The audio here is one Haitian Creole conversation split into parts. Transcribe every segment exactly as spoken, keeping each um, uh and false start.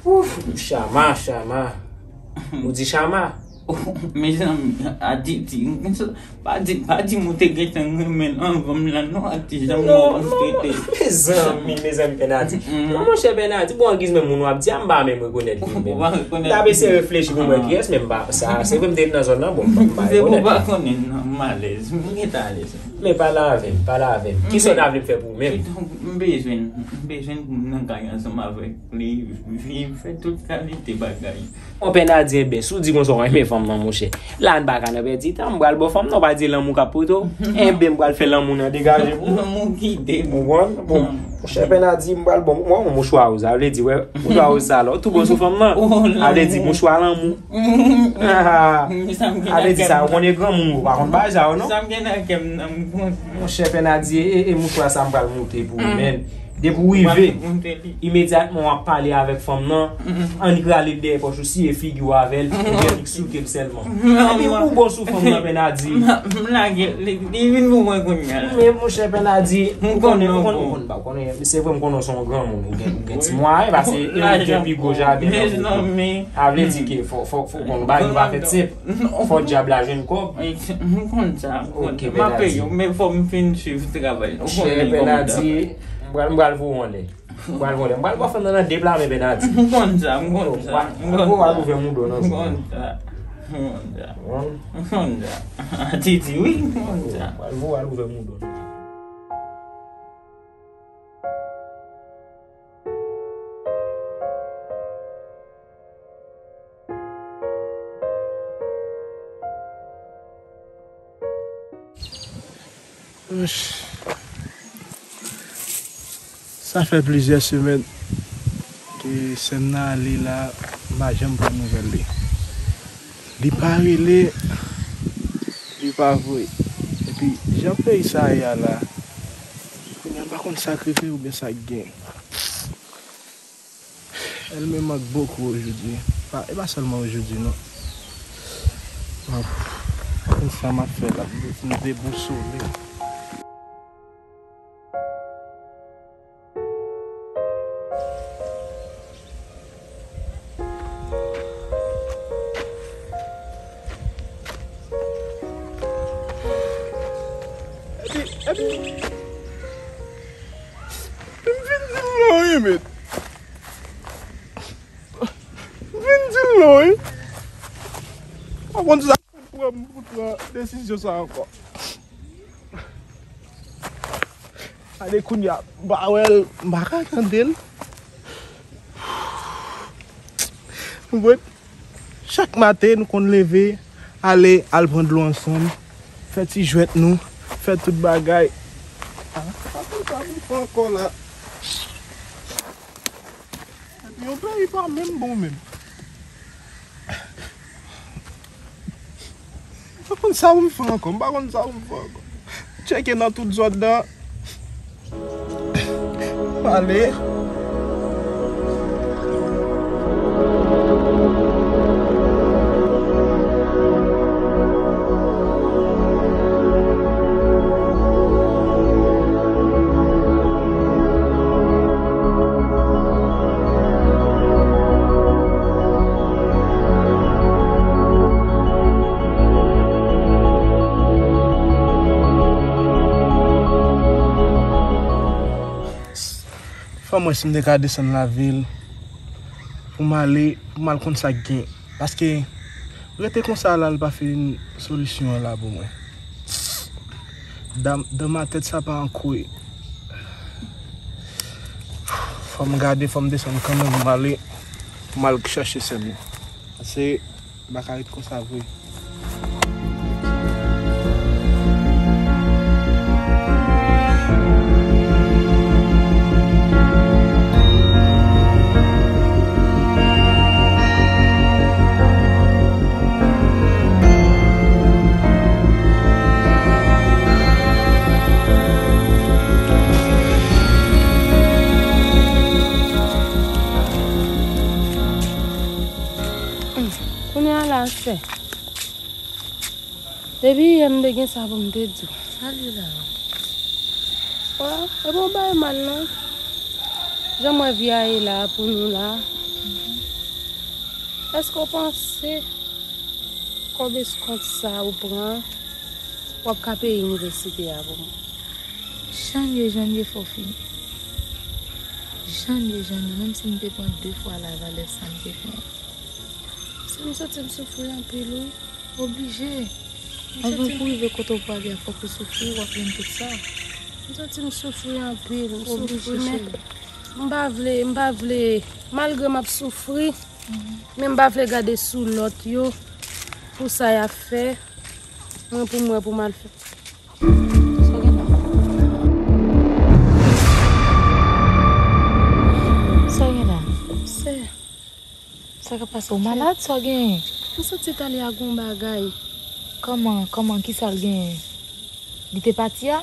Ouf, Chama, Chama. Ou di Chama? Mezanmi, Aditi, pa di, pa di m ou te gentan renmen l anvan m la non, Aditi, jan m wè w trete. Mezanmi, mezanmi, Bènadi. Non, monchè Bènadi, bon, angiz menm moun w ap di a, m pa menm rekonèt li menm. M t ap eseye reflechi pou m wè kiyès, men m pa, sa, se vre m te nan zòn nan, bon, m pa rekonèt. Se pou w pa konnen non, m alèz, m gentan alèz. Men pale avè m, pale avè m. Kisa w ta vle m fè pou ou menm? M bezwen, m bezwen pou m nan kay ansanm avèk li, viv, fè tout kalite bagay. Bon, Bènadi, enben, si w di konsa w renmen fanm nan, monchè, la n pa ka nan pèdi tan, m pral ba w fanm nan, w pa di lanmou k ap pote w. Enben, m pral fè lanmou nan degaje pou ou. Lanmou kite m. Ou konprann? Bon, monchè Bènadi, m pral ba w, mwen, mouchwa wouz, sa vle di, wè, mouchwa wouz sa la, w tou bon sou fanm nan. Sa vle di, mouchwa lanmou. Sa vle di sa, ou konnen granmoun, ou pa konn bagay sa yo, non? Sa m gen nan kè m nan, m konn. Monchè Bènadi, e, e mouchwa sa m pral moute pou ou, men. Depi w rive, imedyatman w ap pale avèk fanm nan, annik rale l dèyè pòch ou, siye figi w avè l, oubyen annik souke l sèlman. Epi ou bon sou fanm nan, Bènadi. M lage l, li, li vin pou mwen kounye a la. Men monchè Bènadi, ou konnen, ou konnen, ou konnen, ou konnen, se vre m konnen w se yon granmoun, ou gen, ou gen ti mwayen, paske e ou ki gen pi gwo jaden nan koko. Sa vle di ke fò, fò, fò w konn bagay yo pa fèt senp. Fò dyab la jwenn kòb. M konn sa, m konn sa. M ap peye w, men fò m fin swiv travay la. Ou konnen kòman m ta fè. M pral, m pral voye w anlè. M pral voye w anlè. M pral ba w fanm nan nan de pla men Bènadi. M konn sa, m konn sa. M konn sa. M konn sa. M konn sa. M konn sa. Titi, wi, m konn sa. M pral voye w al ouvè mouda w. Sa fè plizyè semèn ke sè m nan ale la, m pa janm pran nouvèl li. Li pa rele, li pa voye. Epi, jan peyi sa a ye a la, kounye a m pa konn sa k rive oubyen sa k gen. Elle me manque beaucoup aujourd'hui. Pa, e pa sèlman ojodi, non. Ap, konn sa m ap fè la, m debousole. Epi, epi, m vin di m non, wi, men. M vin di l non, wi. Pa konn sa k pran m pou pran desizyon sa ankò. Gade kounye a, m pa wè l, m pa ka tande l. Ou konprann? Chak maten, nou konn leve, ale, al pran dlo ansanm, fè ti jwèt nou, fè tout bagay. Ah, sa pou, sa pou fè ankò la. Epi yon peyi pa menm bon menm. M pa konn sa pou m fè ankò, m pa konn sa pou m fè ankò. Tcheke nan tout zòn nan. Pale. Fò m wè si m te ka desann lavil pou m ale, pou m al konn sa k gen. Paske rete konsa la, l pa fin solisyon an la pou mwen. Dans, dans ma tête, ça part en couille. Fò m gade, fò m desann kanmenm, pou m ale, pou m al chache sè m yo. Paske m pa ka ret konsa vre. Kounye a la, sè. Depi yè m te gen sa pou m te di w. Sa l ye la? Wè, e pa w bay mal non. Jan m wè vi a ye la pou nou la, èske w panse kòb eskont sa ou pran, w ap ka peye inivèsite a pou mwen? Jan l ye, jan l ye, fò w fini. Jan l ye, jan l ye, menm si m te pran de fwa la valè sa m te pran. Si m santi m soufri anpil, wi. Oblije. Anvan pou w rive kote w prale a, fòk ou soufri, w ap jwenn tout sa. M santi m soufri anpil, m soufri, men m pa vle, m pa vle, malgre m ap soufri, men m pa vle gade sou lòt yo pou sa y ap fè. Mwen pou mwen pou m al fè. Sa w gen la? Sa w gen la? Sè. Sa k ap pase? Ou malad? Sa w genyen? M santi Talia gon bagay. Kòman, kòman, kisa l genyen? Li te pati a?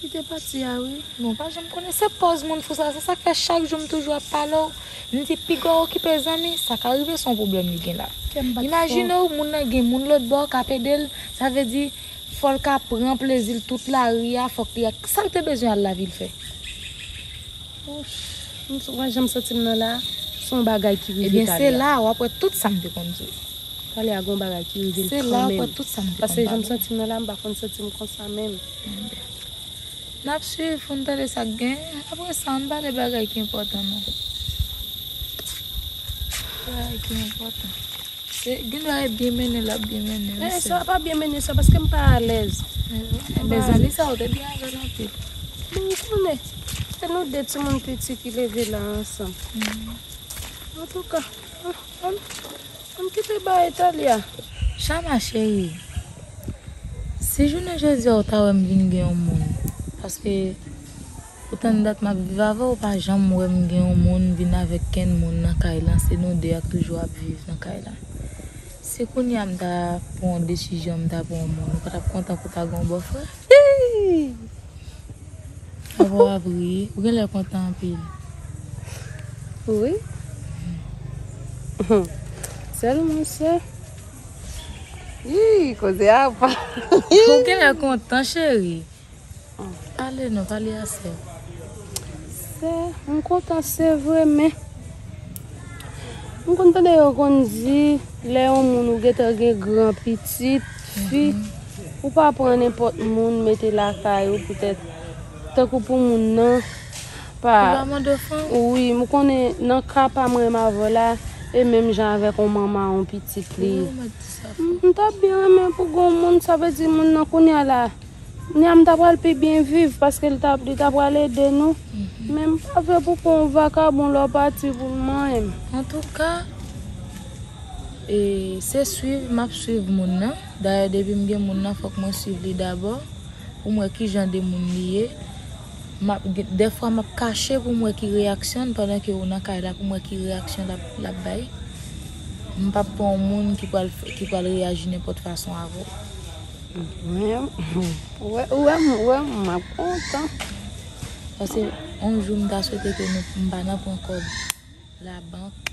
Li te pati a, wi. Non, pa janm konnen. Se pòz moun fou sa. Se sa k fè chak jou m toujou ap pale w. M di, piga w okipe zanmi, sa ka rive se yon pwoblèm li gen la. Kè m bat fò. Imajine w, moun nan gen moun lòt bò k ap ede l. Sa vle di, fò l ka pran plezi l tout lari a, fòk li ak sa l te bezwen al lavil fè. Ouch, m s-, wè jan m santi m nan la, se yon bagay ki rive Talia. Ebyen, se la w ap wè tout sa m te konn di w. Talia gon bagay ki rive l kanmenm. Se la w ap wè tout sa m te konn pale. Paske jan m santi m nan la, m pa konn santi m konsa menm. Ebyen. N ap swiv pou n tande sa k gen. Apre sa, ann pale bagay ki enpòtan non. Bagay ki enpòtan. Se, gen dwa e byen mennen, l ap byen mennen, wi, sè. Sa pa byen mennen sa, paske m pa alèz. Men zanmi sa, ou te byen avè l anpil. Bon, ou konnen, se nou de timoun piti ki leve la ansanm. Antouka, ann, ann, ann kite bagay Talia. Chama, cheri, si jounen jodi a ou ta wè m vin gen yon moun, paske Poutan dat m ap viv avè w, ou pa janm wè m gen yon moun vin avèk kenn moun nan kay lan, se nou de a k toujou ap viv nan kay lan. Si kounye a m ta pran yon desizyon, m ta pran yon moun, ou pa t ap kontan pou w ta gen yon bòfrè? Hii! Apa w ap ri? Ou genlè kontan anpil. Wi. Sèlman sè. Hii, koze apa. Ou genlè kontan, cheri. Pale non, pale a sè. Sè, m kontan se vre, men m konn tande yo konn di, lè yon moun ou gentan gen gran pitit, fi, ou pa pran nenpòt moun mete lakay ou, poutèt, tankou pou moun nan, pa. Ou pa mande fanm? Wi, m konnen nan ka pa m menm avè w la, e menm jan avèk yon manman yon pitit li ye. Wi, ou mèt di sa. M, m t ap byen renmen pou gen yon moun, sa vle di moun nan kounye a la, Nya m ta pral pi byen viv, paske li ta, li ta pral ede nou. Men m pa vle pou pran yon vakabon lè w pati pou l manyen m. Antouka, e, se swiv, m ap swiv moun nan. Dayè, depi m gen moun nan, fòk mwen swiv li dabò, pou m wè ki jan de moun li ye. M ap, dèfwa, m ap kache pou m wè ki reyaksyon l, pandan ke ou nan kay la, pou m wè ki reyaksyon l ap, l ap bay. M p ap pran yon moun ki pral, ki pral reyaji nenpòt fason avè w. Mwen, ou wè, ou wè m, ou wè m, m ap kontan. Paske yon jou m ta swete ke nou, m pa nan pran kòb labank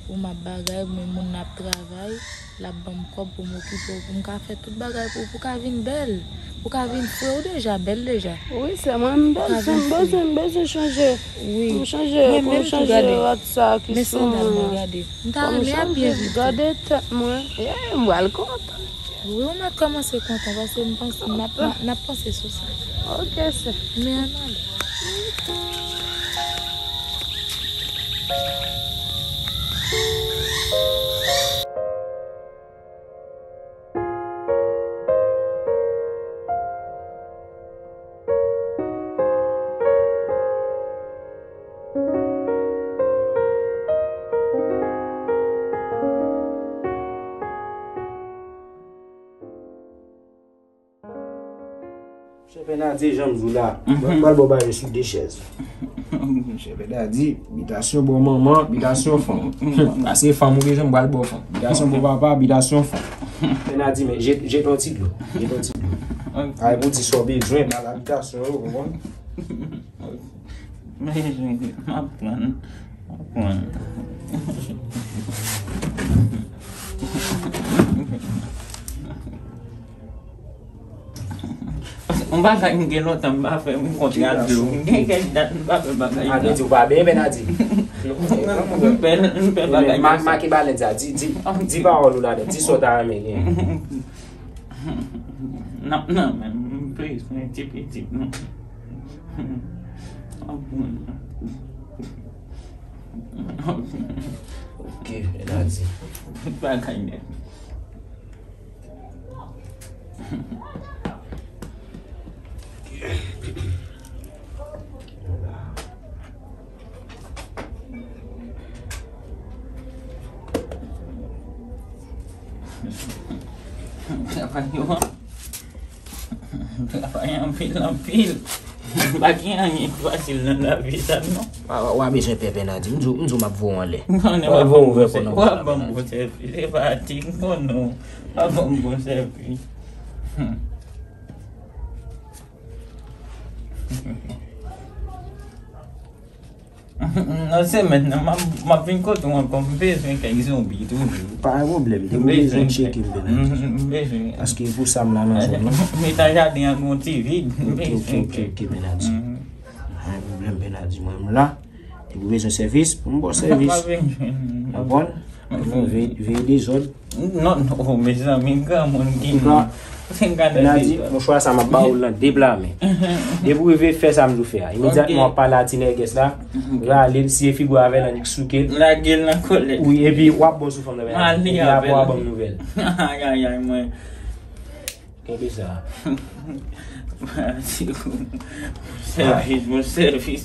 pou m ap bagay, men moun nan ap travay, l ap ban m kòb pou m okipe w, pou m ka fè tout bagay pou, pou w ka vin bèl, pou w ka vin fre, ou deja bèl deja. Wi, sè mwen, m bezwen, m bezwen, m bezwen chanje. Wi. M chanje, pou m chanje rad sa ki sou mwen an. Men sandal mwen, gade. M ta renmen ap byen viv tou. Gade tèt mwen. Eh, m pral kontan. Wi, ou mèt kòmanse kontan, paske m panse, n ap, n ap panse sou sa. Ok, sè. Men ann ale. Chè Pènadye, jan m di w la, m pral ba w bagay sou de chèz. Chè Pènadye, bitasyon bò manman, bitasyon fanm. Pase fanm ou bezwen, m pral ba w fanm. Bitasyon bò papa, bitasyon fanm. Pènadye, men, jete yon ti dlo. Jete yon ti dlo. Ay, pou di sa w bezwen, ba l abitasyon yo, ou konprann? Men, m ap pran, m ap pran. Yon bagay m gen lontan m pa fè, m kontre ak dlo. M gen kèk dat m pa fè bagay sa. Bènadi, ou pa benyen, Bènadi? M fè, m fè bagay sa. Make balèn sa, di, di, di pawòl ou ladan, di sa w ta renmen gen. N ap nan men m, please, men ti pitit nou. Ok, Bènadi. Tout bagay nèt. Travay yo. Travay anpil, anpil. Pa gen anyen ki fasil nan lavi sa, non. Wa, wa, wa bezwen pè Bènadi. M di w, m di w m ap voye w anlè. M konnen w ap ban m bon sèvis. W ap ban m bon sèvis. Se pa ti, m konnen w ap ban m bon sèvis. Hmm. Nan semèn nan, m ap, m ap vin kote w ankò, m bezwen kèk zonbi toujou. Pa gen pwoblèm, depi w bezwen tcheke m, Bènadi. M bezwen. Paske pou sa m la nan zòn nan. Meta jaden an gon ti vid, m bezwen kèk. Ok, ok, ok, ok, Bènadi. Pa gen pwoblèm, Bènadi, mwen m la. Depi w bezwen sèvis, pou m ba w sèvis. Konprann? Veye, veye dezòd. Non, non, oh, mezanmi, granmoun ki nou. Bènadi, mouchwa sa m ap ba ou l nan de bra men. Depi w rive fè sa m di w fè a. Imedyatman w ap pale a ti nègès la, rale l, siye figi w avè l, annik souke l. Lage l nan kòlèt. Wi, epi w ap bon sou fanm nan, Bènadi. Epi apre w ap ban m nouvèl. Ayayay, mwen. Kenbe sa. Sèvis, bon sèvis.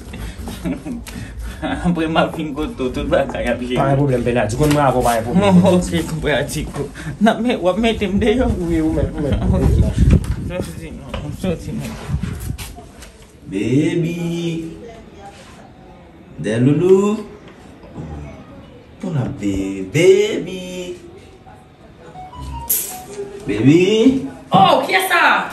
Apre m ap vin kote w, tout bagay ap jere. Pa gen pwoblèm, Bènadi. Konn mwen avè w, pa gen pwoblèm, Bènadi. Ok, Bènadi. N ap met, w ap mete m deyò? Wi, ou menm, ou menm. Ok. Soti non, soti non. Baby. Dèloulou. Bon ap viv, baby. Baby. Oh, kiyès sa?